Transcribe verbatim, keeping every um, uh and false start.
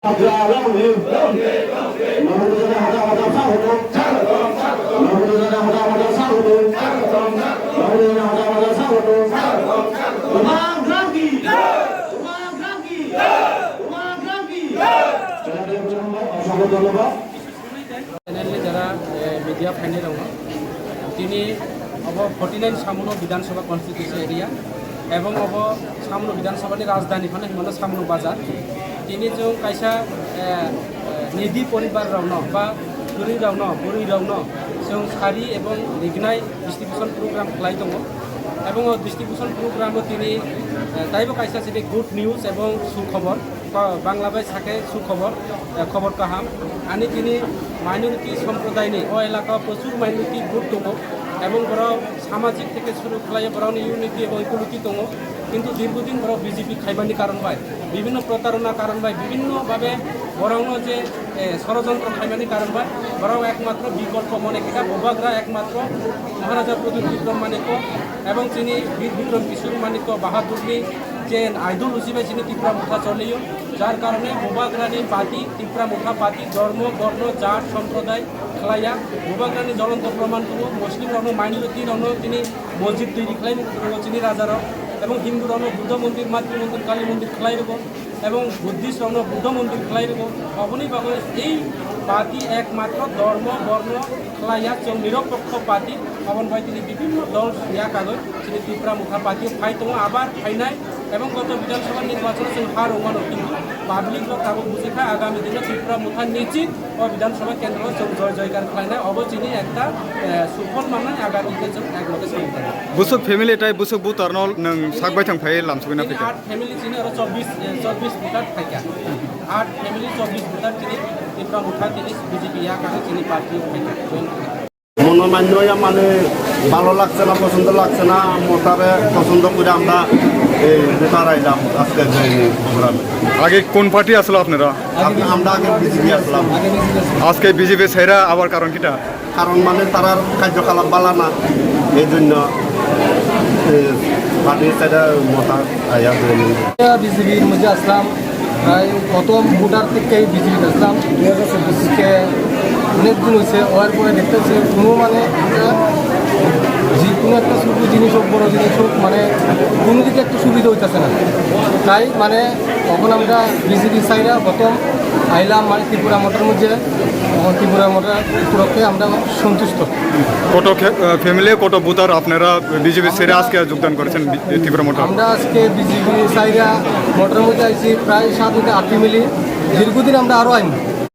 Channel ni jara, eh, media phainai rok no, tini obo forty nine Samno Bidhan Sabha constituency area, ebong obo Samno Bidhan Sabha ni rajdhani phano himano Samno Bazar. Tini chwng kaisa, eh, eh, nidi poribar rok no ba kwrwi rok no, bwrwi rok no chwng sari ebong rignai distribution program khlai tongo. Ebong o distribution program o tini, eh, taibo kaisa sini good news ebong sukhobor. Ba-, Bangla bai sakhe sukhobor, eh, khobor kaham. Ani tini minority somprodaini o elaka o prochur minority group tongo, ebong borok samajik theke suru khlaiwi borokni unity ebong equality tongo. Kintu dirghodin borok B J P khaimani karon bai, bibhinno protarona karon bai, bibhinno bhabe borokno je, eh, sorojontro khaimani karon bai borok ekmatro bikolpo mone khe kha Bubagra ekmatro Maharaja Pradyut Bikram Manikya ebong chini Bir Bikram Kishore Manikya Bahadurni je ideology bai chini Tipra Motha choliyo, jar karone Bubagrani party, Tipra Motha party, dhormo, borno, jat, somproday khlaiya. Bubagrani jolonto proman tongo, Muslim rokno minority rokno tini mosjid toiri khlai rwgo chini raja rok, ebong Hindu rokno Buddha mondir, Matri mondir, Kali mondir khlai rwgo, ebong Buddhist rokno Buddha mondir khlai rwgo. Oboni bagwi ei party ekmatro dhormo, borno khlaiya, chwng nirapokho party, oboni bai tini bibhinno dol yakagwi chini Tipra Motha party phai tongo, abar phainai, ebong goto Bidhan Sabha nirbachon chwng ha rwmano, kintu public rok tabuk bujikha agami dino Tipra Motha nichit o Bidhan Sabha kendro chwng joy joykar khlainai, obo chini ekta, eh, suphol mannai, agami khe chwng ekloge songwi tongwi. Busuk family tai busuk butar no nwng sak bai thang phai lamsugwi na Chini phika? Art family chini oro chobbish, eh, chobbish voter phaikha. Art family chobbish voter chini Tipra Motha chini B J P yakagwi chini party phaikha. মনোমান্য ইয়া মানে ভালো লাগছে না, পছন্দ লাগছে না, মতারে পছন্দ করে আমরা এই ভোটার আইলাম আজকে যে এই প্রোগ্রামে। আগে কোন পার্টি আসলো আপনারা? আপ-, আমরা আগে বিজেপি আসলাম। আজকে বিজেপি ছেড়ে আবার কারণ কিটা? কারণ মানে তারার কার্যকলাপ ভালো না, এই জন্য এই পার্টি ছেড়ে মতা আইয়া হয়নি। বিজেপির মধ্যে আসলাম। প্রায় প্রথম ভোটার থেকে বিজেপি আসলাম দুই হাজার চব্বিশ থেকে অনেক দিন হয়েছে। হওয়ার পরে দেখতেছি কোনো মানে একটা যে কোনো একটা ছোটো জিনিস হোক, বড়ো জিনিস হোক, মানে কোনো দিকে একটা সুবিধা হইতেছে না। তাই মানে তখন আমরা বিজেপি চাইরা প্রথম আইলাম মানে ত্রিপুরা মোটর মধ্যে, তখন ত্রিপুরা মোটর উপলক্ষে আমরা সন্তুষ্ট। কত খে-, আহ, ফ্যামিলি, কত ভোটার আপনারা বিজেপি ছেড়ে আজকে যোগদান করেছেন বি-, ত্রিপুরা মোটর? আমরা আজকে বিজেপি চাইরা মোটর মধ্যে আইছি প্রায় সাত থেকে আট ফ্যামিলি। দীর্ঘদিন আমরা আরও আইমু।